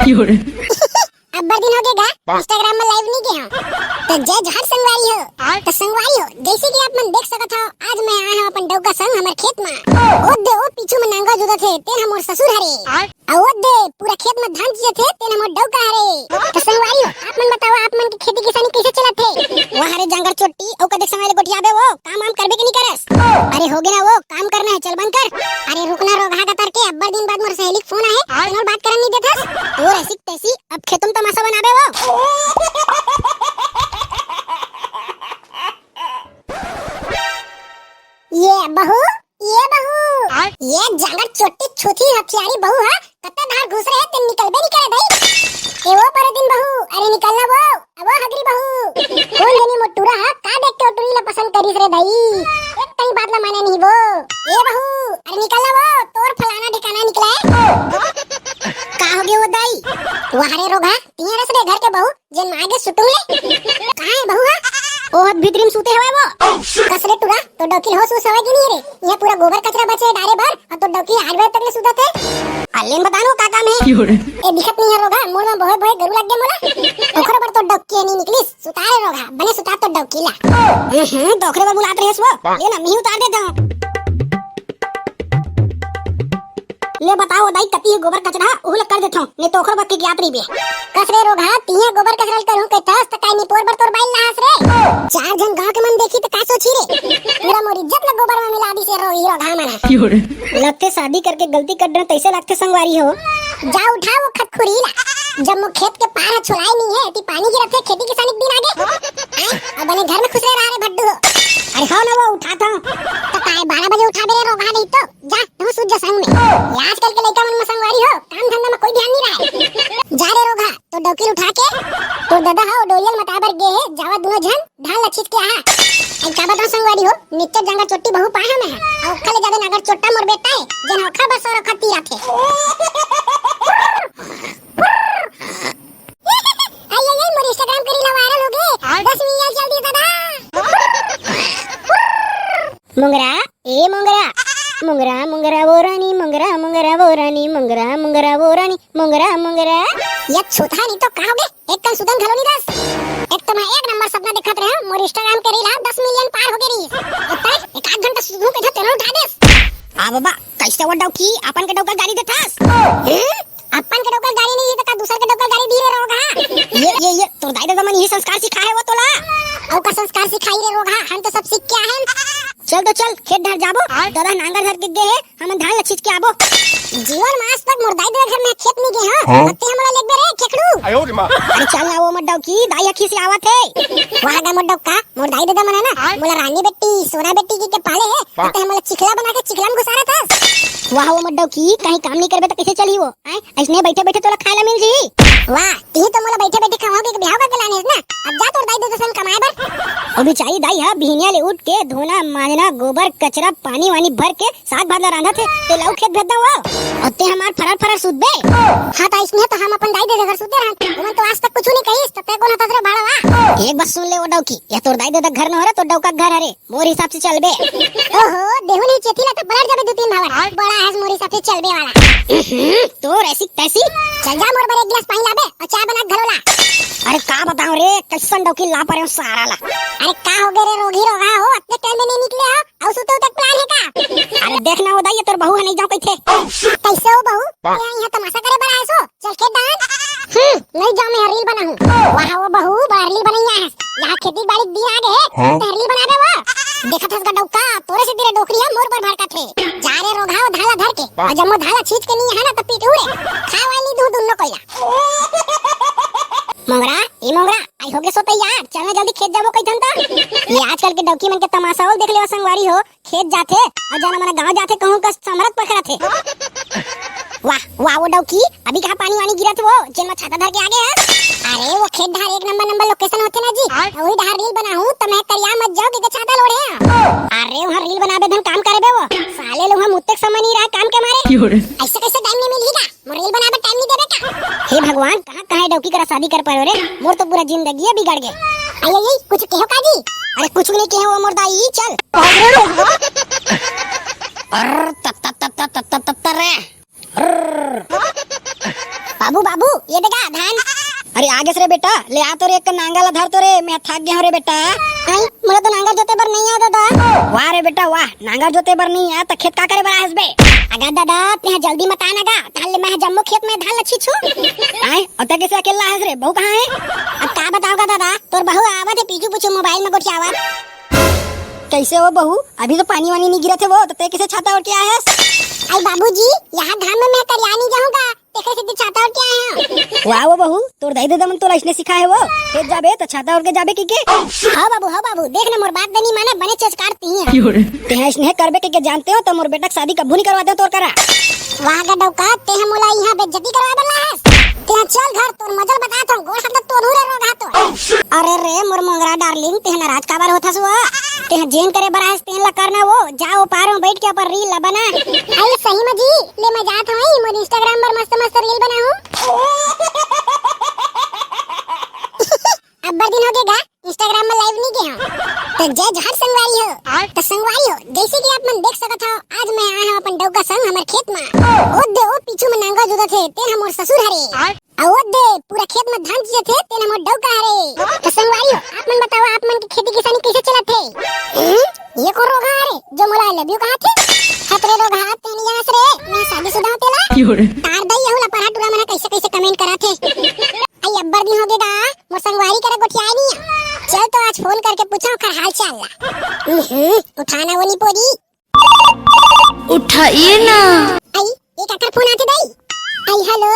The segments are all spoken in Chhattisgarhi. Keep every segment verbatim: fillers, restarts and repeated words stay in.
अब्बड़ दिन हो गे गा, Instagram में live नहीं गे हंव। त जय जोहार संगवारी हो। त संगवारी हो, जइसे कि आप मन देख सकत हव, आज मैं आए हंव अपन डउका संग हमर खेत में। ओ दे, ओ पीछू में नांगर जोतथे, तेन ह मोर ससुर हरे। अउ ओ दे, पूरा खेत में धान चीजथे, तेन ह मोर डउका हरे। त संगवारी हो, आप मन बताओ, आप मन के खेती किसानी कइसे चलत हे? वाह रे जांगर चोट्टी, अउ कतेक समय ले गोठियाबे वो, काम वाम करबे कि नहीं करस? अरे हो गे ना वो, काम करना है, चल बंद कर। अरे रुक ना रोगहा कतर के, अब्बड़ दिन बाद मोर सहेली के फोन आए हे, तेन ल बात करन नहीं देथस। तोर ऐसी तैसी, अब खेतों में तमाशा बनाबे वो। ये बहू, ये बहू, ये जांगर चोट्टी छुथी हथियारी बहू ह, कत्ता धार घुस रहे ते निकलबे नहीं करे भाई। ए वो परदिन बहू, अरे निकल ना वो, अब वो हगरी बहू। कौन जनी मोटूरा ह, का देख के ओ टुरी ला पसंद करिस रे भाई। एक कहीं बात ला माने नहीं वो। ए बहू, अरे निकल ना वो, तोर फलाना ठिकाना निकला है। का हो गया वो दाई? वाह रे रोगहा, तिहे रस रे घर के बहू, जेन मागे सुतुंग ले। कहाँ है बहू हा? ओ हत भीतरी में सुते हवय वो। कस रे टुरा, तोर डौकी ल होश वोश हवय कि नहीं रे? इहाँ पूरा गोबर कचरा बचे डारे बर, अउ तोर डौकी आठ बजे तक ले सुतत हे। अल्ले न बता न का काम हे? ए दिखत नहीं हे रोगहा, मुड़ में बोहे बोहे गरू लग गे मोला। ओखर बर तोर डौकी नहीं निकलिस, सुता रे रोगहा, बने सुता तोर डौकी ला। हम्म, तो ओखरे बर बुलात रहेस वो। ले ना, मिही उतार देता हूँ। ले बताओ दाई, कती हे गोबर कचरा, उहू ल कर देथव, नहीं तो ओखर बर के ज्ञात रहिबे। कस रे रोगहा, तिहे गोबर कचरा ल करहूं कहिथस, त काय निपोर बर तोर बाइल लाहस रे? चार झन गांव के मन देखी त का सोचही रे? पूरा मोर इज्जत ल गोबर में मिला दिस हे रो-, ई रोगहा मन ह। लगथे शादी करके गलती कर डरेंव, तइसे लगथे संगवारी हो। जा उठा वो खतखुरी ला, जब मोर खेत के पार ह छोलाए नहीं हे, ती पानी गिरत हे, खेती किसानी के दिन आगे। हैं? अब बने घर में खुसरे रहा रे भड्डू हो। अरे हो ना वो उठात हंव। त काय बारह बजे उठाबे रे रोगहा नहीं तो? जा, तहूँ सुत जा संग में। ये आजकल के लइका मन में संगवारी हो, काम धंधा में कोई ध्यान नहीं रहे। जा रे रोगहा, तोर डौकी ल उठा के, तोर ददा ह ओ डोरिया ल मताए बर गे हे, जावा दुनो झन, धान ल छींच के आहा। अई का बताओं संगवारी हो, निच्चट जांगर चोट्टी बहू पाए हंव मैं ह। अउ ओखर ले जादा नागर चोट्टा मोर बेटा हे, जेन ह ओखर बर सौ रखत तीराथे। अई, अई, अई, मोर Instagram के reel viral हो गे। दस million चल दिस दादा। मोंगरा, ए मोंगरा, मोंगरा, मोंगरा वो रानी, मोंगरा, मोंगरा वो रानी, मोंगरा, मोंगरा वो रानी, मोंगरा, मोंगरा। ये छुतहा नहीं तो का हो गे? एक कन सुतन घलो नहीं दस। एक तो मैं एक नंबर सपना देखत रहे हंव, मोर Instagram के reel ह दस million पार हो गे रहिस। एक आध घंटा सुतहूं कहिथंव तेनो उठा देस। आ बाबा, कइसे वो डौकी, अपन के डौका गारी देथस? हैं? अपन के डौका गारी नहीं हे त का दूसर के डौका गारी दिही रे रोगहा? ये, ये, ये, तोर दाई ददा मन इही संस्कार सिखाए हे वो तोला। अउ का संस्कार सिखाही रे रोगहा, हम तो सब सीख के आए हन। चल तो चल, खेत डहर जाबो। ददा नांगर धर के गे हे, हमन धान ल छींच के आबो। जीवन में आज तक मोर दाई ददा घर में खेत नहीं गे हंव। हाँ? अते हमला लेगबे रे खेकड़ू। अरे चल ना वो मोर डौकी, दाई ह खिसियावत हे। वाह गा मोर डौका, मोर दाई ददा मन ह ना, मोला रानी बेटी, सोना बेटी कहिके पाले हे, अते हमला चिखला बना के चिखला में घुसारत हस। वाह वो मोर डौकी, कहीं काम नहीं करबे त कइसे चलही वो? हैं? अइसने बइठे बइठे तोला खाए ला मिल जही। वाह, तिही तो मोला बइठे बइठे खवाओ के बिहाव करके लाने हस ना। अब जा तोर दाई ददा संग कमाए बर। ओ बिचारी दाई ह बिहनिया ले उठ के धोना, मांजना, गोबर, कचरा, पानी वानी भर के साग भात ला रांधत हे, ते लऊ खेत भेज दव। अउ ते हमार फरर फरर सुतबे। हाँ, त अइसने तो हम अपन दाई ददा घर सुते रहन। ओमन तो आज तक कुछु नहीं कहिस, त ते कोन हतस रे भाड़वा? एक बात सुन ले ओ डौकी, ये तोर दाई ददा घर न हरे, तोर डौका घर हरे। मोर हिसाब से चलबे। ओहो, देहू नहीं चेती ला त पलट जाबे दू तीन भावर। बड़ा हस मोर हिसाब से चलबे वाला। हम्म, तोर ऐसी तैसी। चल जा मोर बर एक गिलास पानी लाबे अउ चाय बना के घलो ला। अरे का बताओं रे, कइसन डौकी ला परे हंव सारा ला। अरे का हो गे रे रोगही रोगहा हो, अतने time में नहीं निकले हो, अउ सुते उते के plan हे का? अरे देख ना ओ दाई, ये तोर बहू ह नहीं जाओं कहिथे। कइसे हो बहू? ये इहाँ तमाशा करे बर आए सो? चल के डांस। हम्म, नहीं जाओं, मैं reel बनाहूँ। वाह वो बहू, बड़ा reel बनइया है। यहाँ खेती बाड़ी के दिन आ गे हे, हाँ? ते reel बनाबे वो। देखत हस गा डौका, तोरे से तेरे डोकरी है, मोर पर भड़कत है। जा रे रोगहा, वो धाला धर के। अउ जब वो धाला छींच के नहीं है ना, तो पीटहूँ रे। खाए वाली दू दुन्नो कोइला। मोंगरा, ए मोंगरा, अई हो गे सो तैयार, चल ना जल्दी खेत जाबो कहिथन त। ये आजकल के डौकी मन के तमाशा ओल देख लेवा संगवारी हो, खेत जाथे अउ जना मना गांव जाथे कहूं कस समरत पकड़थे। वाह, वाह वो डौकी, अभी कहाँ पानी वानी गिरत वो, जेन मा छाता धर के आ गे हस? अरे वो खेत डहार एक नंबर नंबर location होथे ना जी, हाँ? वही डहार reel बनाहूँ त मैं करिया मत जाओ के छाता लोड़े। अरे वहाँ reel बनाबे धन काम करबे वो, साले लोग हम उत्तेक समय नहीं रहा काम के मारे। क्यों रे? ऐसे कैसे time नहीं मिलही का? मोर reel बनाबे time नहीं देबे का? हे भगवान, कहाँ कहाँ डौकी करा शादी कर पायो रे, मोर तो पूरा जिंदगी बिगड़ गे। अई, अई, कुछ कहो का जी? अरे कुछ नहीं कहे वो मोर दाई, चल। अरे त, त, त, त, त, त, त, त, रे। अर्र। बाबू, बाबू, ये देखा धान। अरे आगेस रे बेटा, ले आ तो रे एक नांगर ला धर तो रे, मैं थक गया हूँ रे बेटा। आई, मोला तो नांगर जोते बर नहीं आय दादा। वाह रे बेटा वाह, नांगर जोते बर नहीं आय त खेत का करे बर आयस बे? अगा दादा, तेहा जल्दी मत आना गा, धान ले मैं जम्मो खेत में धान ला छीछू। आय, अउ तैं कइसे अकेल्ला आयस रे? बहू कहाँ हे? अब का बतावं गा दादा, तोर बहू आवत हे पीछू पीछू मोबाइल में गोठियावत। कइसे हो बहू, अभी तो पानी वानी नहीं गिरत हे वो, त तैं कइसे छाता ओढ़ के आयस? आई बाबूजी, यहाँ घाम में मैं करिया नहीं जाहूँ गा, तेखरे सेती छाता ओढ़ के आय हंव। वाह वो बहू, तोर दाई ददा मन तोला अइसने सिखाय हे वो। खेत जाबे त छाता ओढ़ के जाबे कहिके। हव बाबू, हव बाबू, देख ना मोर बात दे नी माने, बने चेचकाड़त ही। तेहा अइसने करबे कहिके जानतेंव त मोर बेटा के शादी कभू नी करवातेंव तोर करा। वाह गा डौका, तेहा मोला इहाँ बेइज्जती करवाय बर लाय हस। तेहा चल घर, तोर मजा ल बतात हंव, गोड़ हाथ ल तोड़हूँ रे रोगहा तो। अरे रे मोर मोंगरा डार्लिंग, तेहा नाराज काबर होथस वो? तेहा जेन करे बर आयस तेन ला कर ना वो, जा ओ पार में बइठ के अपन रील ला बना। अरे सही में जी, ले मैं जात हंव, मोर Instagram पर मस्त मस्त रील बनाहूँ। अब्बड़ दिन होगे गा, Instagram में live नहीं गे हंव। त जय जोहार संगवारी हो। त संगवारी हो, जइसे कि आप मन देख सकत हव, आज मैं आय हंव अपन डौका संग हमर खेत में। ओ दे, ओ पीछू में नांगर जोतत हे, तेन ह मोर ससुर हरे। अउ ओ दे, पूरा खेत में धान छींचत हे, तेन ह मोर डौका हरे। त संगवारी हो, आप मन बताओ, आप मन के खेती किसानी कइसे चलत हे? हम्म? ये कोन रोगहा हरे, जो मोला I love you कहत हे? हत रे रोगहा, तें नइ जानस रे, मैं शादीशुदा हंव तेला। तार दई, यहू ला परहा टूरा मन ह कइसे कइसे comment करत हे। आई अब्बड़ दिन होगे गा, मोर संगवारी करा गोठियाय नहीं। चल तो आज फोन करके पूछंव ओकर हाल चाल ला। हम्म, उठाना वो नी पोरी। उठाइए ना। आई, ये काकर फोन आथे दाई? आई हेलो,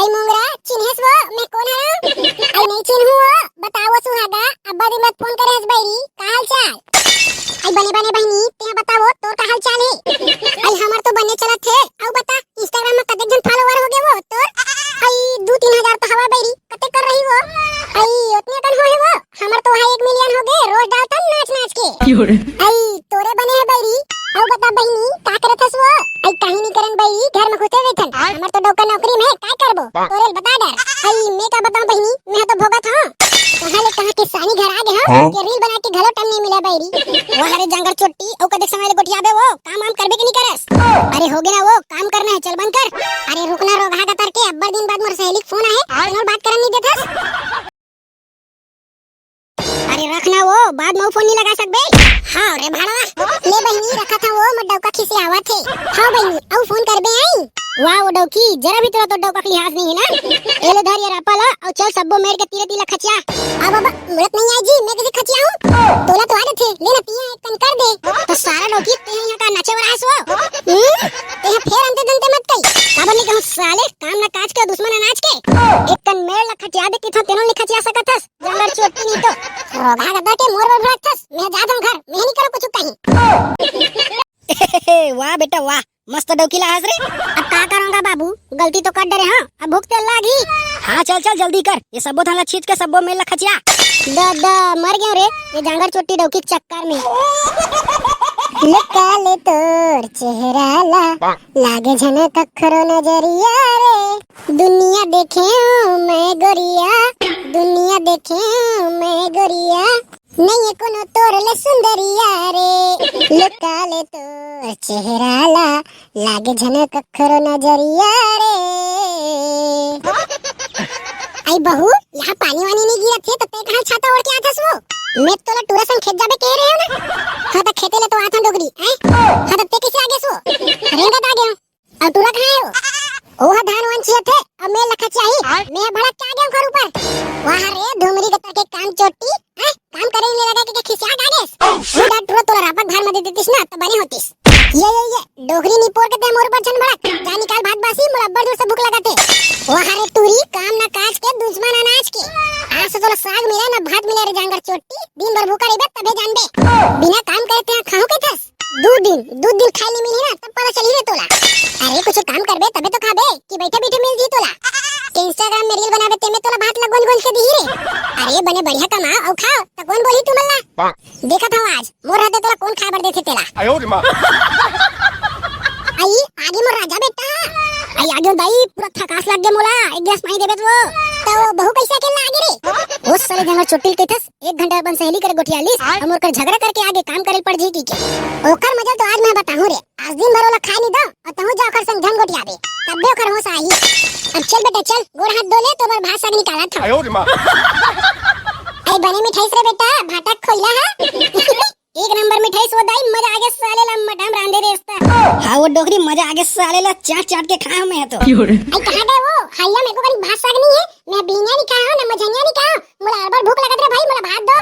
आई मोंगरा, चिन्हेस वो, मैं कोन हरंव? आई नहीं चिन्हूँ वो, बताओ सुहागा, अब्बड़ दिन बाद फोन करे हस बइरी, का हाल चाल? आई बने बने बहिनी, तें बताओ तोर का हाल चाल हे? आई हमर तो बने चलत हे, अउ बता Instagram में कतेक झन follower होगे वो तोर? आई दू तीन हजार तो हवा बइरी, कतेक कर रही वो? आई ओतने कन होहे वो? हमर तो हा एक million होगे, रोज डालथन नाच नाच के। आई तोरे बने हे बइरी। अउ बता बहिनी, का करत हस वो? आई काहीं नी करन बइरी, घर में घुसे रहिथन। हमर तो डौका नौकरी में, का करबो? तोरे ल बता डर। आई मैं का बतावं बहिनी, मैं तो भोगत हंव। कहाँ ले कहाँ के सानी घर आ गे हंव, के रील बना के घलो time नहीं मिला बइरी। वाह रे जांगर चोट्टी, अउ कतेक समय ले गोठियाबे वो, काम वाम करबे कि नहीं करस? अरे होगे ना वो, काम करना हे, चल बंद कर। अरे रुकना रोगहा कतर के, अब्बड़ दिन बाद मोर सहेली के फोन आए, तेन ल बात करन नहीं देथस। अरे रख ना वो, बाद में फोन नहीं लगा सकबे। हाँ रे भाड़वा, ले बहिनी रखत हंव वो, मोर डौका खिसियावत हे। हाँ बहिनी, अउ फोन करबे आई। वाह वो डौकी, जरा भी तोला तो डौका के लिहाज नहीं हे ना। ए ले धर ये रापा ला, अउ चल सब्बो मेर के तीरे तीला खचिया। अब अब मुड़त नहीं आय जी, मैं कइसे खचियाहूँ? तोला तो आ जाथे, ले ना तिया एक कन कर दे। त सारा डौकी, तें यहाँ का नाचे बर आयस वो? हम्म? तें फेर अंते दंते मत कही। काबर नहीं कहूँ साले, काम ना काज के दुश्मन अनाज के। एक कन मेर ला खचिया दे कहिथंव तेनो नहीं खचिया सकत हस। जांगर चोट्टी नहीं तो। रोगहा कतर के मोर बर भड़कथस, मैं जात हंव घर, मैं नहीं करंव कुछु कहीं। वाह बेटा वाह, मस्त डौकी ला हस रे। अब का करंव गा बाबू, गलती तो कर डरे हंव, अब भूख तेल लागही। हाँ चल चल जल्दी कर, ये सब्बो धान ला छींच के सब्बो मेर ला खचिया। ददा मर गेंव रे, ये जांगर चोट्टी डौकी के चक्कर में। लुका ले तोर चेहरा ला, लागे झन कखरो नजरिया रे। दुनिया देखे हूँ मैं गोरिया, दुनिया देखे हूँ मैं गोरिया, नहीं है कोनो तोर ले सुंदरिया रे। लुका ले तोर चेहरा ला, लागे झन कखरो नजरिया रे। आई बहू, यहाँ पानी वानी नहीं गिरत हे, त तें कहाँ छाता ओढ़ के आथस वो? मैं तोला टूरा संग खेत जाबे कहे रहेंव ना। हाँ त खेते ले तो आथन डोकरी, हैं? हाँ त तें कइसे आ गेस वो? रेंगत आ गेंव। अउ टूरा कहाँ हे वो? ओहा धान वान छियत हे, अउ मेर ला खचियाही। मैं भड़क के आ गेंव ओकर ऊपर। वाह रे, धुमरी कतर के कान चोट्टी, हैं? काम करे नहीं लगा के, के खिसिया के आ गेस? वो डांट टूरा तोला रापा के भार में दे देतिस ना, त बने होतिस। ये, ये, ये, डोकरी निपोर के तें मोर ऊपर झन भड़क। जा निकाल भात बासी, मोला अब्बड़ जोर से भूख लगत हे। वाह रे टूरी, काम ना काज के, दुश्मन अनाज के। आज से तोला साग मिला ना भात मिला रे जांगर चोट्टी, दिन भर भूखा रहिबे तभे जानबे। बिना काम करे तें खाहूँ कहिथस? दू दिन, दू दिन खाए ले मिलही ना, तब पता चलही रे तोला। अरे, कुछ काम करबे, तबे तो खाबे, कि बइठे बइठे मिल जी तोला। के Instagram में रील बनाबे, तेमे तोला भात ला गोंज गोंज के दिही रे। अरे, बने बढ़िया कमाओ अउ खाओ, त कोन बोलही तुमन ला? देखत हंव आज, मोर रहते तोला कोन खाए बर देथे तेला। आई, आगे मोर राजा बेटा। आई, आगे दाई, पूरा थकास लग गे मोला, एक गिलास पानी देबे त वो। त वो बहू कइसे अकेल्ला आगे रे? ओ साले जंगल चोटिल कहिथस, एक घंटा अपन सहेली करा गोठिया लिस, अउ मोर कर झगड़ा करके आगे काम करे ल पड़ जी कहिके। ओकर मजा तो आज मैं बताहूँ रे। दिन भर ओला खाए नहीं दो अउ तहूँ जा ओकर संग झन गोठियाबे, तब्बे ओकर होश आही। अब चल बेटा चल, गोड़ हाथ धो ले, तोर बर भात साग निकालत हँव। ए बने मिठाइस रे बेटा, भाटा के खोइला हे। एक नंबर मिठाइस वो दाई, मजा आगे साले ला मटम रांधे देस त। हाँ वो डोकरी, मजा आगे साले ला चाट चाट के खाए हँव मैं तो। अई कहाँ गए वो? हल्ला में एको कनी भात साग नहीं हे। मैं बिहनिया नहीं खाए हँव, ना मझनिया नहीं खाए हँव। मोला अब्बड़ भूख लगत रे भाई, मोला भात दो।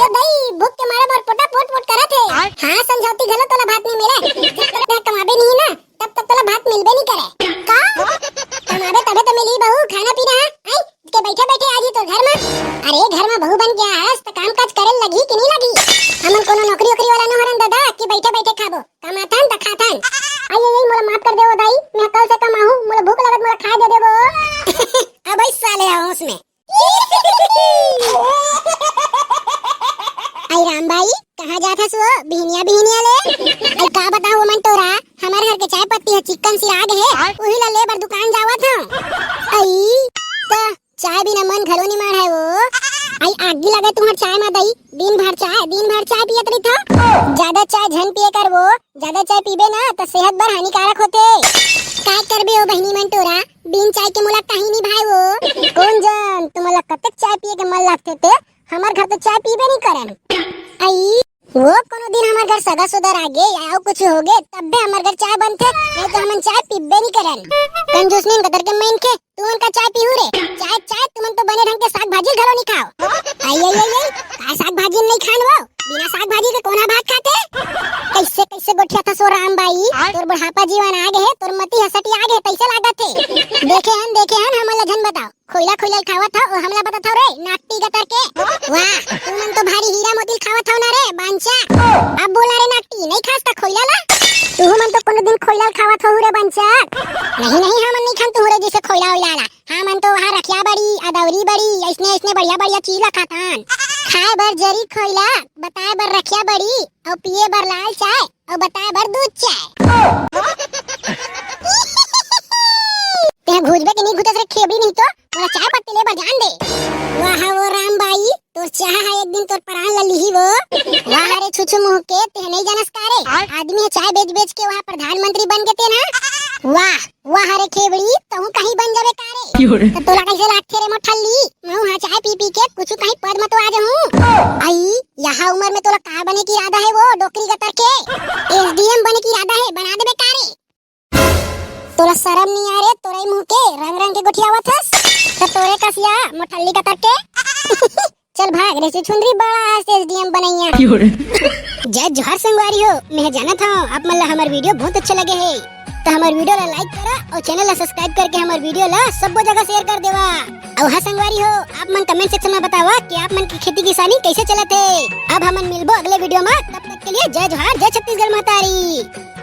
ये दाई, भूख के मारे मोर पोटा पोट पोट करत हे। हाँ, समझौती घलो तोला भात नहीं मिले। जब तक मैं कमाबे नहीं ना, तब तक तोला भात मिलबे नहीं करे। का? कमाबे तभे तो मिली बहू, खाना पीना, हैं? के बैठे बैठे आ जी तोर घर में। अरे घर में बहू बन के आए हस त काम काज करे लगही कि नहीं लगही? हमन कोनो नौकरी ओकरी वाला न हरन दादा कि बैठे बैठे खाबो। कमाथन त खाथन। आई आई मोला माफ कर देवो दाई, मैं कल से कमाहूँ, मोला भूख लगत मोला खाए दे देवो। अब आई साले होश में। आई राम भाई, कहाँ जात हस वो बिहनिया बिहनिया ले? आई का बताओ मन टोरा, हमारे घर के चाय पत्ती हे चिक्कन सिरा गे हे, उही ला ले बर दुकान जावत हँव। आई त चाय बिना मन घलो नहीं माढ़े वो। आई आगी लगे तुम्हार चाय मा दाई, दिन भर चाय, दिन भर चाय पियत रहिथो। ज्यादा चाय झन पिए कर वो, ज्यादा चाय पीबे ना त सेहत बर हानिकारक होथे। काय करबे ओ बहिनी मन टोरा, बिन चाय के मोला कहीं नहीं भाए वो। कोन जन तुमला कतेक चाय पिए के मन लगथे ते, हमर घर तो चाय पीबे नहीं करन। आई वो कोनो दिन हमर घर सगा सुदर आगे या अउ कुछ होगे, तब्बे हमर घर चाय बनथे, नहीं तो हमन चाय पीबे नहीं करन। कंजूस नीन कतर के मन के, तुमन का चाय पीहू रे? चाय, चाय, तुमन तो बने ढंग के साग भाजी घलो नहीं खाओ। आई, आई, आई, आई, का साग भाजी नहीं खान वो? बिना साग भाजी के कोना भात खाथे? कैसे, कैसे गोठियाथस वो राम भाई? तोर बुढ़ापा जीवन आगे हे, तोर मती हसटी आगे हे, कैसे लागत हे? देखे हन, देखे हन, हमन ला झन बताओ। खोइला खोइला खावत हव, हमला बताथव रे, नाकटी गतर के। वाह, तुमन तो भारी हीरा मोती खावत हव ना रे, बांचा। अब बोला रे नाकटी, नहीं खास त खोइला ला? तुहू मन तो कोनो दिन खोइला खावत हव रे, बांचा। नहीं, नहीं, हमन नहीं खान तुहू रे जैसे खोइला ओइला ला। हमन तो वहाँ रखिया बड़ी, अदौरी बड़ी, ऐसने, ऐसने बढ़िया, बढ़िया चीज ला खाथन। खाए बर जरी खोइला, बताए बर रखिया बड़ी, अउ पिए बर लाल चाय, अउ बताए बर दूध चाय। तें घुसबे कि नहीं घुसस रे खेबड़ी, नहीं तो मोला चाय पत्ती ले बर जान दे। वाह वो राम बाई, तोर चाह ह एक दिन तोर प्राण ल लिही वो। वाह रे छुछु मुंह के, तें नहीं जानस का रे? आदमी ह चाय बेच बेच के वहाँ प्रधानमंत्री बन गे ते ना। वाह, वाह रे खेबड़ी, तहूँ कहीं बन जाबे का रे? त तोला कैसे लागथे रे मोठल्ली? महूँ ह चाय पी पी के कुछु कहीं पद म तो आ जाहूँ। आई, यहाँ उम्र में तोला का बने की इरादा हे वो डोकरी गतर के? एसडीएम बने की इरादा हे, बना देबे का रे? तोला शरम नहीं आ रे, तोरई मुंह के, रंग रंग के गोठियावत हस। त तोरे कसिया मोठल्ली गतर के। चल भाग रे छुछुंदरी, बड़ा आज एसडीएम बनइया। जय जोहार संगवारी हो, मैं जानत हूँ आप मन ला हमर वीडियो बहुत अच्छा लगे हे, तो हमर वीडियो ला लाइक करा और चैनल ला सब्सक्राइब करके हमर वीडियो ला सब्बो जगह शेयर कर देवा। और हाँ संगवारी हो, आप मन कमेंट सेक्शन में बतावा कि आप मन की खेती किसानी कैसे चलत हे। अब हमन मिलबो अगले वीडियो में, तब तक के लिए जय जोहार, जय छत्तीसगढ़ महतारी।